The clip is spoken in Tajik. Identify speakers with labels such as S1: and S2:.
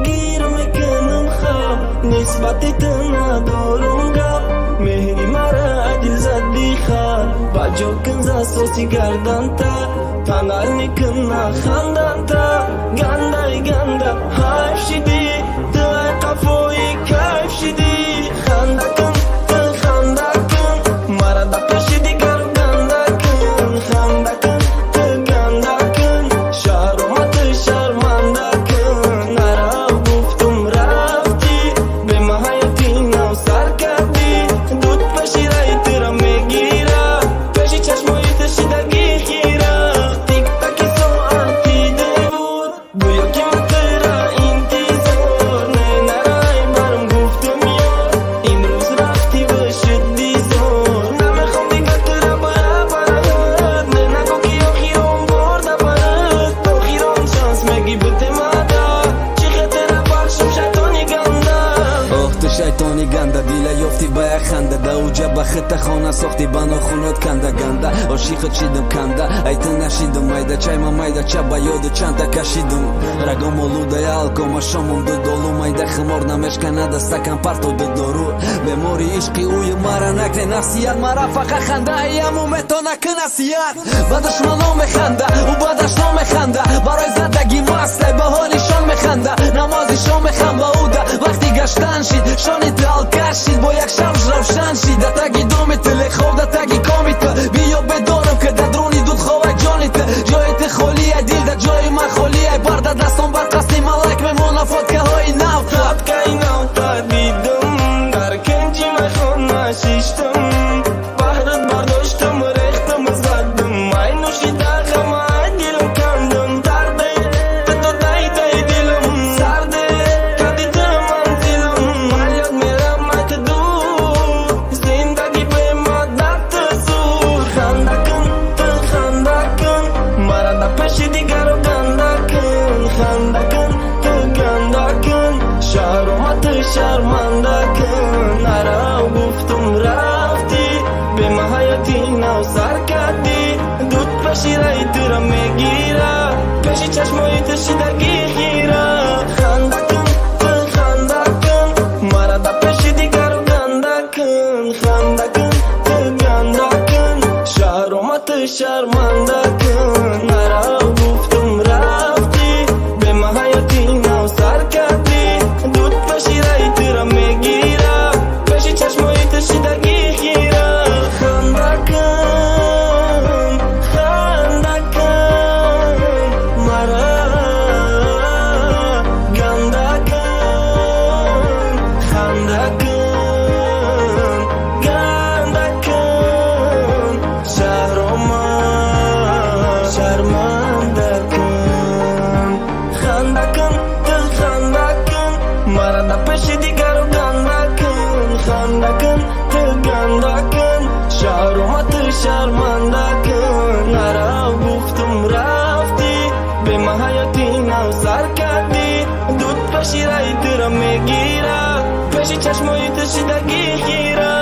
S1: Гир мекунам хоб, нисбати ту надорум гап. Меҳри мара дил зади хар, ба ҷо кун засоси гарданта. Танал мекуна ханданта. Гандай ганда ҳайф шидӣ, ту ай қафои кайф шидӣ. Ханда кун, ту ханда кун, мара да пеши дигару ганда кун. Ханда кун, ту ганда кун, шаҳромату шарманда кун. Нарав гуфтум, рафтӣ, бема ҳаёти нав сар кардӣ. Дуд пеши раи тура мегира, пеши чашмои ту шидагӣ хира. Тик-таки соати девор, гӯё ки ман тура интизор. Не нарай барм гуфтум ёр, имрӯз рафтӣ ва шуд зор. Намехом дигар тура барабарат, не нагӯ ки охирон бор дабарат. Охирон шанс меги бутемада, чӣ хатера бахшум, шайтони ганда.
S2: Оҳ, ту шайтони ганда, дила ёфтӣ ба як ханда. Дауҷа ба хита хона сохтӣ, ба нохунот канда ганда. Ошиқат шидам канда, ай ту нашидам майда. Чайма майда ча, ба ёду чанда кашидум. Рагом олудая алкома, шомум ду долу. Майда хумор намешканада, стакан парто ду дору. Бемори ишқи ӯю мара накне насиҳат. Мара фақат хандаяму метона ки насиҳат. Ба душмано механда, ӯ ба дашно механда. Барои задагӣ мастай, ба ҳоли шон механда. Намози шом механ ба уда, вақти гаштан шид. Шони ту алкаш шид, бо як шаб равшан шид. Да таги доми ту лехоб, да таги коми ту. Биё бедорам, ки да друни дуд ховай ҷони ту. Ҷои ту холия, дил да ҷои ман холия. Барда дастон бар қасди малак мемона фоткаҳои нав.
S1: Фоткаи навта дидам, дар кунҷи майхона шиштам. Баҳрат бардоштам, рехтам, задам. Ай нӯшида ғама, ай дилам кандам. Дарде ту додаи дай дилам сарде, кади ту манзилам. Фарёд мерам ай ту дур, зиндагӣ бемадад ту зур. Ханда кун, ту ханда кун, мара да пеши дигару ганда кун. Ханда кун, ту ганда кун, шаҳромату шарманда кун. Нарав гуфтум, рафтӣ, бема ҳаёти нав сар кардӣ. Дуд пеши раи тура мегира, пеши чашмои ту шидагӣ хира. Ханда кун, ту ханда кун, мара да пеши дигару ганда кун. Ханда кун, ту ганда кун, шаҳромату шарманда кун. Нарав гуфтум, рафтӣ, бема ҳаёти нав сар кардӣ. Дуд пеши раи тура мегира, пеши чашмои ту шидагӣ хира. Ханда кун, ханда кун, мара ганда кун. Ханда кун, ганда кун, шаҳрома шарманда кун. Ханда кун, ту ханда кун, мара да пеши дигару ганда кун. Ханда кун, ту ганда кун, шаҳромату шарманда кун. Нарав гуфтум, рафтӣ, бема ҳаёти нав сар кардӣ. Дуд пеши раи тура мегира, пеши чашмои ту шидагӣ хира.